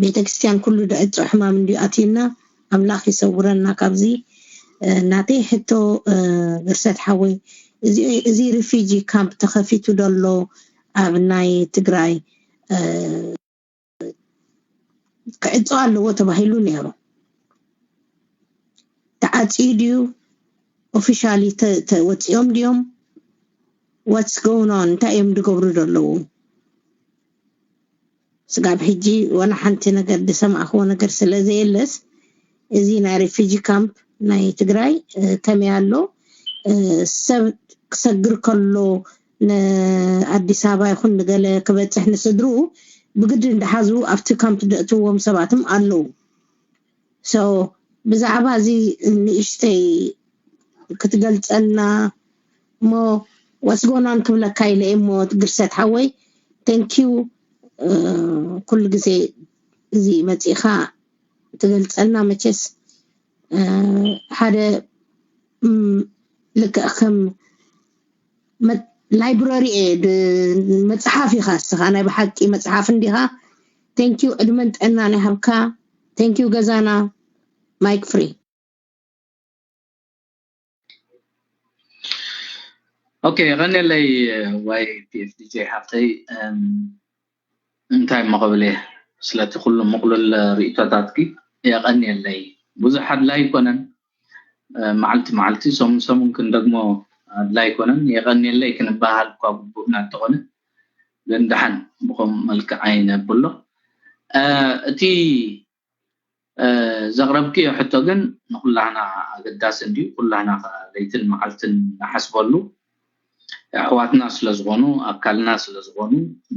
ቤተክርስትያን ኩሉ ድዕጾ ሕማም እንዲዩ ኣትዩና። ኣምላኽ ይሰውረና ካብዚ። ናተይ ሕቶ ግርሰት ሓወይ፣ እዚ ሪፊጂ ካምፕ ተኸፊቱ ደሎ ኣብ ናይ ትግራይ ክዕጾ ኣለዎ ተባሂሉ ነይሩ። ተዓጽዩ ድዩ? ኦፊሻሊ ወፂኦም ድዮም? What's going on? እንታይ እዮም ዝገብሩ ዘለዉ? ስጋብ ሕጂ ዋላ ሓንቲ ነገር ዝሰማዕክዎ ነገር ስለ ዘየለስ፣ እዚ ናይ ሪፊጂ ካምፕ ናይ ትግራይ ከመይ ኣሎ? ሰብ ክሰግር ከሎ ንኣዲስ ኣበባ ይኹን ንገለ ክበፅሕ ንስድርኡ ብግዲ እንዳሓዙ ኣብቲ ካምፕ ዘእትዎም ሰባትም ኣለዉ። So ብዛዕባ እዚ ንእሽተይ ክትገልፀልና እሞ ወስጎናን ክብለካ ኢለ እሞ ግርሰት ሓወይ፣ thank you። ኩሉ ግዜ እዚ መፂእኻ ትገልፀልና። መቸስ ሓደ ልክዕ ከም ላይብረሪ እየ፣ መፅሓፍ ኢኻ እስኻ፣ ናይ ብሓቂ መፅሓፍ እንዲኻ። Thank you፣ ዕድመን ጥዕናን ይሃብካ። Thank you። ገዛና ማይክ ፍሪ። ኦኬ፣ የቐንየለይ ዋይ ፒ ኤፍ ዲ ጄ ሓፍተይ። እንታይ እሞ ክብል እየ፣ ስለቲ ኩሉ ምቕሉል ርእይቶታትኪ የቐንየለይ። ብዙሕ ኣድላይ ኣይኮነን፣ መዓልቲ መዓልቲ፣ ሰሙን ሰሙን ክንደግሞ ኣድላይ ኣይኮነን። የቐንየለይ ክንበሃል እኳ ግቡእና እንተኾነ፣ ግን ደሓን ብኸም መልክዕ ኣይነብሎ። እቲ ዘቕረብክዮ ሕቶ ግን ንኩላህና ኣገዳሲ እንድዩ። ኩላህና ከ ለይትን መዓልትን ንሓስበሉ። ኣሕዋትና ስለ ዝኾኑ፣ ኣካልና ስለ ዝኾኑ፣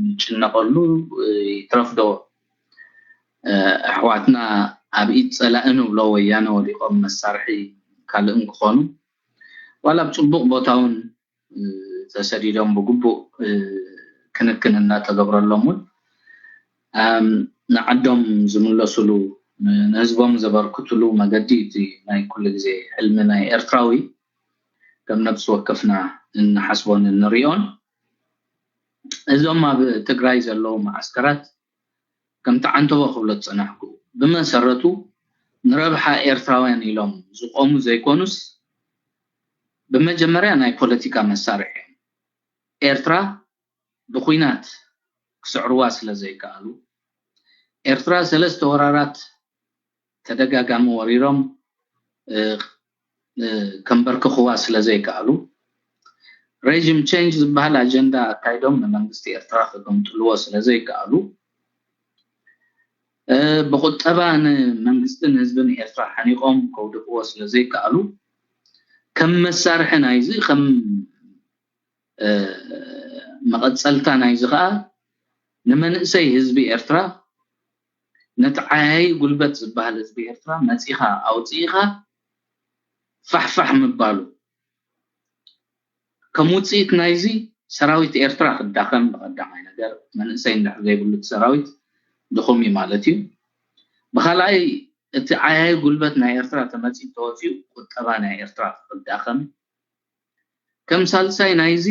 ንጭነቐሉ። ይትረፍዶ ኣሕዋትና ኣብ ኢድ ፀላኢ ንብሎ ወያነ ወዲቖም መሳርሒ ካልእን ክኾኑ፣ ዋላ ኣብ ፅቡቕ ቦታ እውን ተሰዲዶም ብግቡእ ክንክን እናተገብረሎም እውን ንዓዶም ዝምለሱሉ፣ ንህዝቦም ዘበርክቱሉ መገዲ እቲ ናይ ኩሉ ግዜ ሕልሚ ናይ ኤርትራዊ ከም ነብሲ ወከፍና እንሓስቦን እንሪኦን። እዞም ኣብ ትግራይ ዘለዉ መዓስከራት ከምቲ ዓንተቦ ክብሎ ዝጸናሕኩ፣ ብመሰረቱ ንረብሓ ኤርትራውያን ኢሎም ዝቆሙ ዘይኮኑስ፣ ብመጀመርያ ናይ ፖለቲካ መሳርሒ እዮም። ኤርትራ ብኹናት ክስዕርዋ ስለ ዘይከኣሉ፣ ኤርትራ ሰለስተ ወራራት ተደጋጋሚ ወሪሮም ከንበርክኽዋ ስለ ዘይከኣሉ፣ ሬጂም ቼንጅ ዝበሃል ኣጀንዳ ኣካይዶም ንመንግስቲ ኤርትራ ክግምጥልዎ ስለ ዘይከኣሉ፣ ብቁጠባ ንመንግስትን ህዝብን ኤርትራ ሓኒቆም ከውድቅዎ ስለ ዘይከኣሉ፣ ከም መሳርሒ ናይዚ፣ ከም መቐጸልታ ናይዚ ከኣ ንመንእሰይ ህዝቢ ኤርትራ፣ ነቲ ዓያዪ ጉልበት ዝበሃል ህዝቢ ኤርትራ መጺኻ ኣውጺእኻ ፋሕፋሕ ምባሉ፣ ከም ውጽኢት ናይዚ ሰራዊት ኤርትራ ክዳኸም ብቐዳማይ ነገር፣ መንእሰይ እንድሕር ዘይብሉ እቲ ሰራዊት ድኹም እዩ ማለት እዩ። ብኻልኣይ እቲ ዓያዪ ጉልበት ናይ ኤርትራ ተመጺኡ ተወጺኡ ቁጠባ ናይ ኤርትራ ክዳኸም፣ ከም ሳልሳይ ናይዚ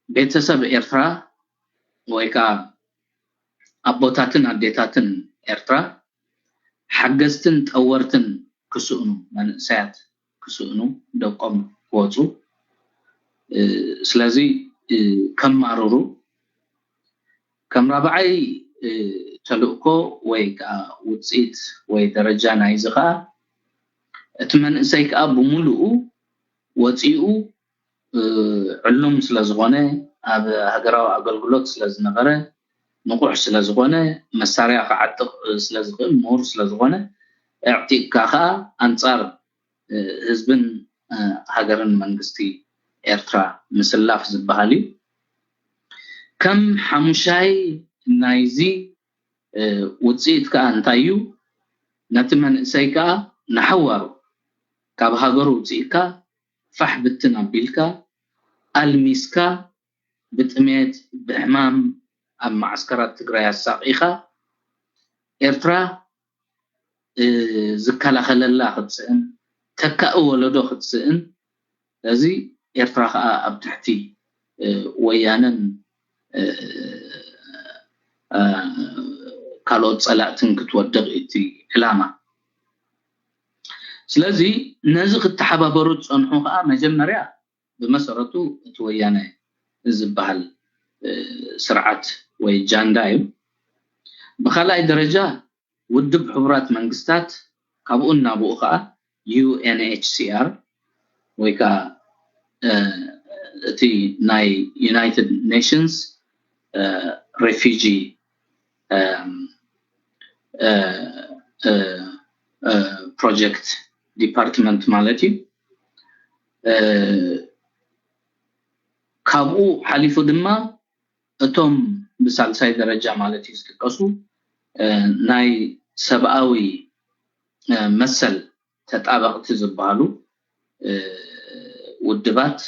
ቤተሰብ ኤርትራ ወይ ከዓ ኣቦታትን ኣዴታትን ኤርትራ ሓገዝትን ጠወርትን ክስእኑ፣ መንእሰያት ክስእኑ፣ ደቆም ክወፁ፣ ስለዚ ከማርሩ፣ ከም ራብዓይ ተልእኮ ወይ ከዓ ውፅኢት ወይ ደረጃ ናይዚ ከዓ እቲ መንእሰይ ከዓ ብምሉኡ ወፂኡ ዕሉም ስለዝኾነ፣ ኣብ ሃገራዊ ኣገልግሎት ስለዝነበረ፣ ንቑሕ ስለዝኾነ፣ መሳርያ ክዓጥቕ ስለዝኽእል፣ ምሁር ስለዝኾነ፣ ኣዕጢቕካ ከዓ ኣንፃር ህዝብን ሃገርን መንግስቲ ኤርትራ ምስላፍ ዝበሃል እዩ። ከም ሓሙሻይ ናይዚ ውፅኢት ከዓ እንታይ እዩ? ነቲ መንእሰይ ከዓ ንሓዋሩ ካብ ሃገሩ ውፅኢካ ፋሕ ብትን ኣቢልካ ኣልሚስካ ብጥሜት ብሕማም ኣብ ማዕስከራት ትግራይ ኣሳቒኻ ኤርትራ ዝከላኸለላ ክትስእን ተካኢ ወለዶ ክትስእን እዚ ኤርትራ ከዓ ኣብ ትሕቲ ወያነን ካልኦት ፀላእትን ክትወድቕ እቲ ዕላማ። ስለዚ ነዚ ክተሓባበሩ ዝፀንሑ ከዓ መጀመርያ ብመሰረቱ እቲ ወያነ ዝበሃል ስርዓት ወይ ጃንዳ እዩ። ብካልኣይ ደረጃ ውድብ ሕቡራት መንግስታት ካብኡ ናብኡ ከዓ ዩ ኤን ኤች ሲ ኣር ወይ ከዓ እቲ ናይ ዩናይትድ ኔሽንስ ሬፊጂ ፕሮጀክት ዲፓርትመንት ማለት እዩ። ካብኡ ሓሊፉ ድማ እቶም ብሳልሳይ ደረጃ ማለት እዩ ዝጥቀሱ ናይ ሰብኣዊ መሰል ተጣበቕቲ ዝበሃሉ ውድባት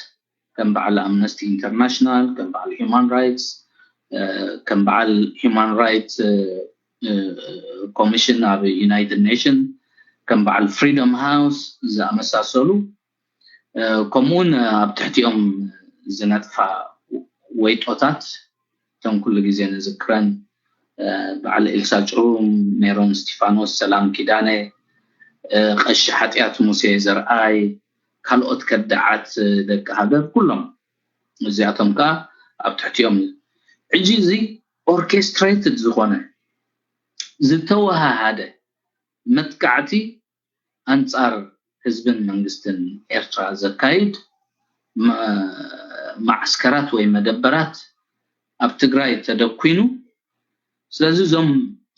ከም በዓል ኣምነስቲ ኢንተርናሽናል፣ ከም በዓል ሂማን ራይትስ፣ ከም በዓል ሂማን ራይትስ ኮሚሽን ኣብ ዩናይትድ ኔሽን፣ ከም በዓል ፍሪደም ሃውስ ዝኣመሳሰሉ ከምኡውን ኣብ ትሕቲኦም ዝነጥፋ ወይጦታት እተን ኩሉ ግዜ ንዝክረን በዓል ኤልሳ ጭሩም፣ ሜሮን እስቲፋኖስ፣ ሰላም ኪዳነ፣ ቀሺ ሓጢኣት ሙሴ ዘርኣይ፣ ካልኦት ከዳዓት ደቂ ሃገር ኩሎም እዚኣቶም ከዓ ኣብ ትሕቲኦም እዩ። ሕጂ እዚ ኦርኬስትሬትድ ዝኾነ ዝተወሃሃደ መጥቃዕቲ ኣንጻር ህዝብን መንግስትን ኤርትራ ዘካይድ ማዕስከራት ወይ መደበራት ኣብ ትግራይ ተደኲኑ። ስለዚ እዞም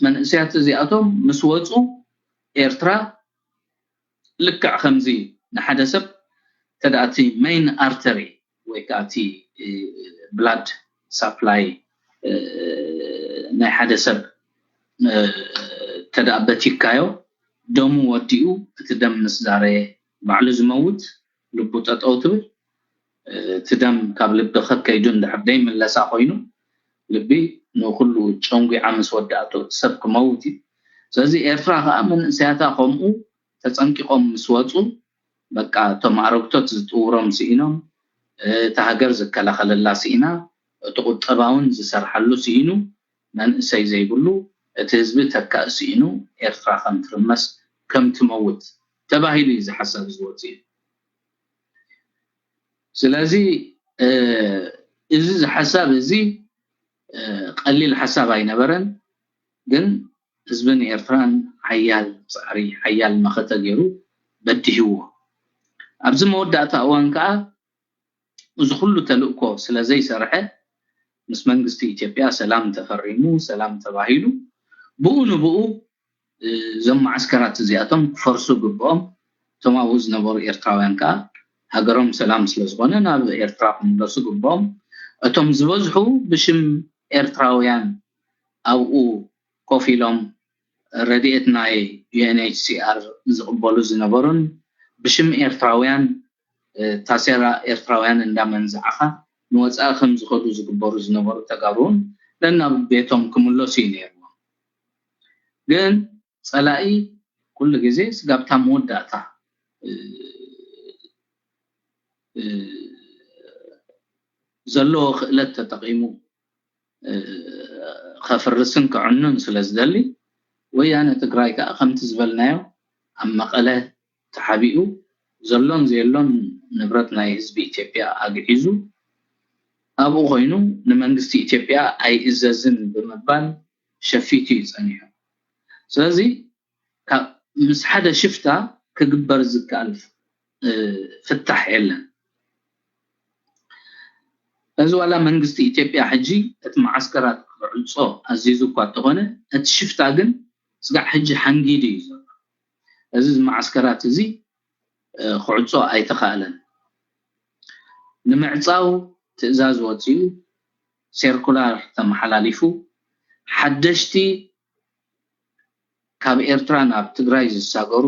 መንእሰያት እዚኣቶም ምስ ወፁ ኤርትራ ልክዕ ከምዚ ንሓደ ሰብ ተደኣቲ መይን ኣርተሪ ወይ ከዓ እቲ ብላድ ሳፕላይ ናይ ሓደ ሰብ ተደኣ በቲካዮ ደሙ ወዲኡ እቲ ደም ምስ ዛረየ ባዕሉ ዝመውት ልቡ ጠጠው ትብል። እቲ ደም ካብ ልቢ ከከይዱ እንድሕር ደይምለሳ ኮይኑ ልቢ ንኩሉ ጨንጒዓ ምስ ወዳእቶ እቲ ሰብ ክመውት እዩ። ስለዚ ኤርትራ ከዓ መንእሰያታ ከምኡ ተጸንቂቖም ምስ ወጹ በቃ እቶም ኣረግቶት ዝጥውሮም ስኢኖም፣ እታ ሃገር ዝከላኸለላ ስኢና፣ እቲ ቁጠባውን ዝሰርሓሉ ስኢኑ፣ መንእሰይ ዘይብሉ እቲ ህዝቢ ተካእ ስኢኑ ኤርትራ ከም ትርመስ ከም ትመውት ተባሂሉ እዩ እዚ ሓሳብ ዝወፅእ። ስለዚ እዚ ሓሳብ እዚ ቀሊል ሓሳብ ኣይነበረን፣ ግን ህዝብን ኤርትራን ሓያል ፃዕሪ ሓያል መኸተ ገይሩ በዲህዎ። ኣብዚ መወዳእታ እዋን ከዓ እዚ ኩሉ ተልእኮ ስለ ዘይሰርሐ ምስ መንግስቲ ኢትዮጵያ ሰላም ተፈሪሙ ሰላም ተባሂሉ ብኡ ንብኡ እዞም ማዓስከራት እዚኣቶም ክፈርሱ ግብኦም። እቶም ኣብኡ ዝነበሩ ኤርትራውያን ከዓ ሃገሮም ሰላም ስለ ዝኾነ ናብ ኤርትራ ክምለሱ ግብኦም። እቶም ዝበዝሑ ብሽም ኤርትራውያን ኣብኡ ኮፍ ኢሎም ረድኤት ናይ ዩ ኤን ኤች ሲ ኣር ዝቕበሉ ዝነበሩን ብሽም ኤርትራውያን ታሴራ ኤርትራውያን እንዳመንዝዓኻ ንወፃኢ ከም ዝኸዱ ዝግበሩ ዝነበሩ ተጋሩ እውን ነናብ ቤቶም ክምለሱ እዩ ነይርዎም። ግን ፀላኢ ኩሉ ግዜ ስጋብታ መወዳእታ ዘለዎ ክእለት ተጠቒሙ ከፍርስን ከዕኑን ስለ ዝደሊ ወያነ ትግራይ ከዓ ከምቲ ዝበልናዮ ኣብ መቐለ ተሓቢኡ ዘሎን ዘየሎን ንብረት ናይ ህዝቢ ኢትዮጵያ ኣግዒዙ ኣብኡ ኮይኑ ንመንግስቲ ኢትዮጵያ ኣይእዘዝን ብምባል ሸፊቱ እዩ ፀኒሑ። ስለዚ ምስ ሓደ ሽፍታ ክግበር ዝከኣል ፍታሕ የለን። እዚ ዋላ መንግስቲ ኢትዮጵያ ሕጂ እቲ መዓስከራት ክዕጾ ኣዚዙ እኳ እንተኾነ እቲ ሽፍታ ግን ስጋዕ ሕጂ ሓንጊዱ እዩ ዘሎ። እዚ መዓስከራት እዚ ክዕጾ ኣይተኻእለን። ንምዕጻው ትእዛዝ ወጺኡ፣ ሴርኩላር ተመሓላሊፉ፣ ሓደሽቲ ካብ ኤርትራ ናብ ትግራይ ዝሳገሩ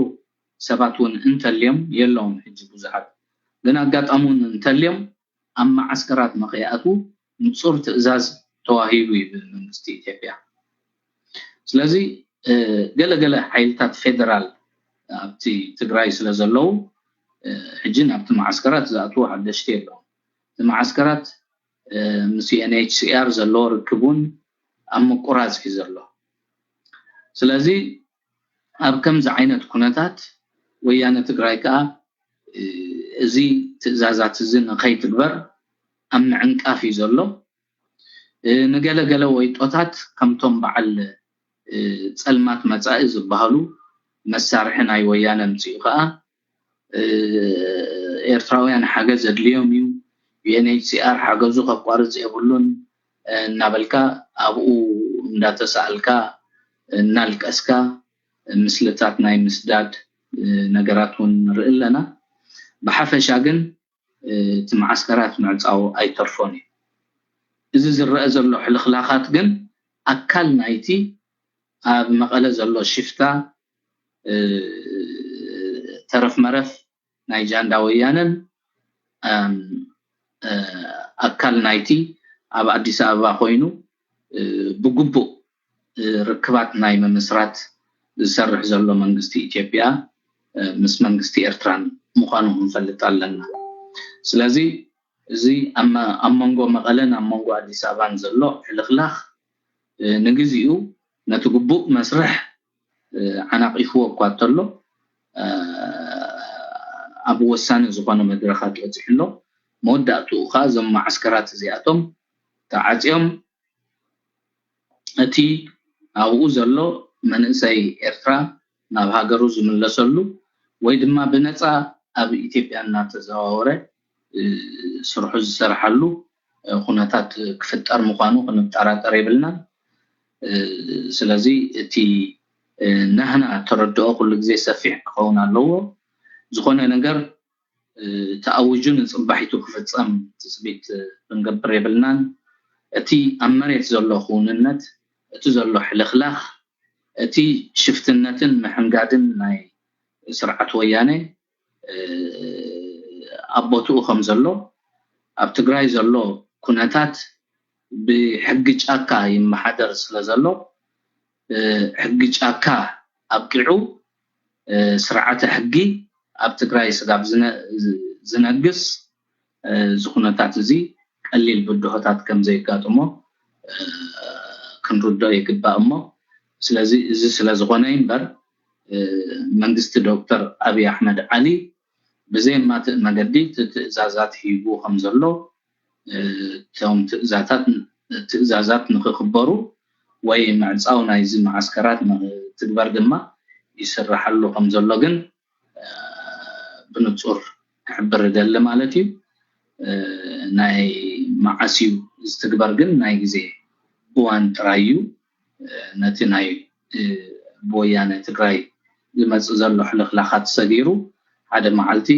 ሰባት እውን እንተልዮም የለውን ሕጂ ብዙሓት። ግን ኣጋጣሚ እውን እንተልዮም ኣብ መዓስከራት ንኸይኣትዉ ንጹር ትእዛዝ ተዋሂቡ እዩ ብመንግስቲ ኢትዮጵያ። ስለዚ ገለገለ ሓይልታት ፌደራል ኣብቲ ትግራይ ስለ ዘለዉ ሕጂ ናብቲ መዓስከራት ዝኣትዉ ሓደሽቲ የለውን። እቲ መዓስከራት ምስ ዩ ኤን ኤች ሲ ኣር ዘለዎ ርክብ እውን ኣብ ምቁራፅ እዩ ዘሎ። ስለዚ ኣብ ከምዚ ዓይነት ኩነታት ወያነ ትግራይ ከዓ እዚ ትእዛዛት እዚ ንኸይትግበር ኣብ ምዕንቃፍ እዩ ዘሎ። ንገለገለ ወይጦታት ከምቶም በዓል ፀልማት መፃኢ ዝበሃሉ መሳርሒ ናይ ወያነ ምፅኡ ከዓ ኤርትራውያን ሓገዝ ኣድልዮም እዩ፣ ዩ ኤን ኤች ሲ ኣር ሓገዙ ከቋርፅ የብሉን እናበልካ ኣብኡ እንዳተሳእልካ እናልቀስካ ምስልታት ናይ ምስዳድ ነገራት እውን ንርኢ ኣለና። ብሓፈሻ ግን እቲ መዓስከራት ምዕፃው ኣይተርፎን እዩ። እዚ ዝረአ ዘሎ ሕልኽላኻት ግን ኣካል ናይቲ ኣብ መቐለ ዘሎ ሽፍታ ተረፍ መረፍ ናይ ጃንዳ ወያነን ኣካል ናይቲ ኣብ ኣዲስ ኣበባ ኮይኑ ብግቡእ ርክባት ናይ ምምስራት ዝሰርሕ ዘሎ መንግስቲ ኢትዮጵያ ምስ መንግስቲ ኤርትራን ምዃኑ ክንፈልጥ ኣለና። ስለዚ እዚ ኣብ መንጎ መቐለን ኣብ መንጎ ኣዲስ ኣበባን ዘሎ ሕልኽላኽ ንግዚኡ ነቲ ግቡእ መስርሕ ዓናቒፍዎ እኳ እንተሎ ኣብ ወሳኒ ዝኾነ መድረኻት በፂሑ ኣሎ። መወዳእትኡ ከዓ እዞም መዓስከራት እዚኣቶም ተዓፅዮም እቲ ኣብኡ ዘሎ መንእሰይ ኤርትራ ናብ ሃገሩ ዝምለሰሉ ወይ ድማ ብነፃ ኣብ ኢትዮጵያ እናተዘዋወረ ስርሑ ዝሰርሓሉ ኩነታት ክፍጠር ምዃኑ ክንጠራጠር የብልናን። ስለዚ እቲ ናህና ተረድኦ ኩሉ ግዜ ሰፊሕ ክኸውን ኣለዎ። ዝኾነ ነገር ተኣውጁ ንፅባሒቱ ክፍፀም ትፅቢት ክንገብር የብልናን። እቲ ኣብ መሬት ዘሎ ክውንነት፣ እቲ ዘሎ ሕልኽላኽ፣ እቲ ሽፍትነትን ምሕንጋድን ናይ ስርዓት ወያነ ኣብ ቦትኡ ከም ዘሎ ኣብ ትግራይ ዘሎ ኩነታት ብሕጊ ጫካ ይመሓደር ስለ ዘሎ ሕጊ ጫካ ኣብቂዑ ስርዓተ ሕጊ ኣብ ትግራይ ስጋብ ዝነግስ እዚ ኩነታት እዚ ቀሊል ብድሆታት ከም ዘየጋጥሞ ክንርድኦ ይግባእ እሞ ስለዚ እዚ ስለ ዝኾነ እምበር መንግስቲ ዶክተር ኣብይ ኣሕመድ ዓሊ ብዘየማትእ መገዲ ትእዛዛት ሂቡ ከም ዘሎ እቶም ትእዛዛት ንክኽበሩ ወይ ምዕፃው ናይዚ መዓስከራት ንክትግበር ድማ ይስራሓሉ ከም ዘሎ ግን ብንፁር ክሕብር እደሊ ማለት እዩ። ናይ መዓስ እዩ ዝትግበር ግን ናይ ግዜ እዋን ጥራይ እዩ። ነቲ ናይ ብወያነ ትግራይ ዝመፅእ ዘሎ ሕልኽላኻት ሰጊሩ ሓደ መዓልቲ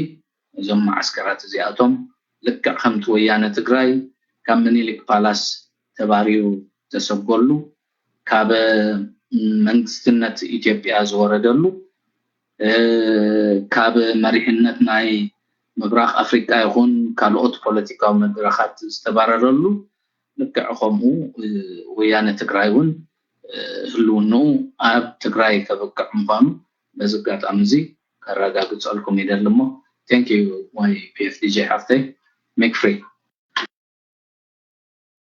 እዞም መዓስከራት እዚኣቶም ልክዕ ከምቲ ወያነ ትግራይ ካብ ምኒልክ ፓላስ ተባሪሩ ተሰጎሉ ካብ መንግስትነት ኢትዮጵያ ዝወረደሉ ካብ መሪሕነት ናይ ምብራቕ ኣፍሪቃ ይኹን ካልኦት ፖለቲካዊ መድረኻት ዝተባረረሉ ልክዕ ከምኡ ወያነ ትግራይ እውን ህልውንኡ ኣብ ትግራይ ከብቅዕ ምዃኑ በዚ ኣጋጣሚ እዚ ከረጋግፀልኩም ይደሊ እሞ thank you my P F D J ሓፍተይ make free